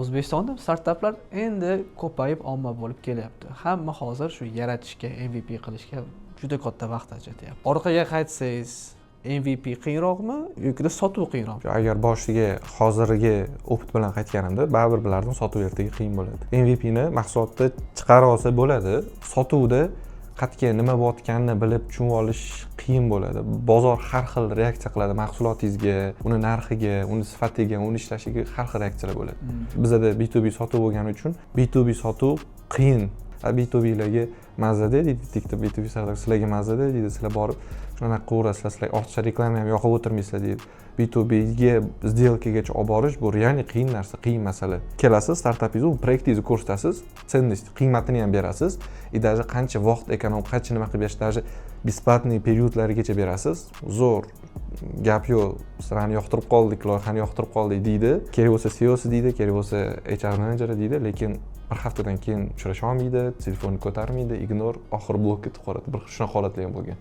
O'zbekistonda startaplar endi ko'payib, omma bo'lib kelyapti. Hamma hozir shu yaratishga, MVP qilishga juda katta vaqt ajratyapti. Orqaga qaytsangiz, MVP qiyinroqmi yoki sotuv qiyinroqmi? Agar boshiga hozirgi опыт bilan qaytganimda, baribir bilardim, sotuv ertaga qiyin bo'ladi. MVPni, mahsulotni chiqarib olsa bo'ladi, sotuvda qayerga nima bo'layotganini bilib, tushunib olish qiyin bo'ladi. Bozor har xil reaksiya qiladi mahsulotingizga, uni narxiga, uni sifatiga, uni ishlashiga har xil reaksiyalar bo'ladi. Bizada B2B sotuv bo'lgani uchun B2B sotuv qiyin. B2Blarga mazada deydi, bitta B2B startap, sizlarga mazada deydi, sizlar borib shunaqa qilaverasizlar, sizlar ortiqcha reklama ham yoqib o'tirmaysizlar deydi. B2Bga сделка gacha olib borish bu реально qiyin narsa, qiyin masala. Kelasiz, startapingizni, u proyektingizni ko'rsatasiz, ценность, qiymatini ham berasiz и даже qancha vaqt эконом, qancha nima qilib berish, даже бесплатный период larigacha berasiz. Zo'r, gap yo'q, sizlarni yoqtirib qoldik, loyihani yoqtirib qoldik deydi, kerak bo'lsa CEOsi deydi, kerak bo'lsa HR menejeri deydi, lekin bir haftadan keyin uchrasha olmaydi, telefonni ko'tarmaydi, игнор, oxiri blokka ketib qoladi. Bir shunaqa holatlar ham bo'lgan.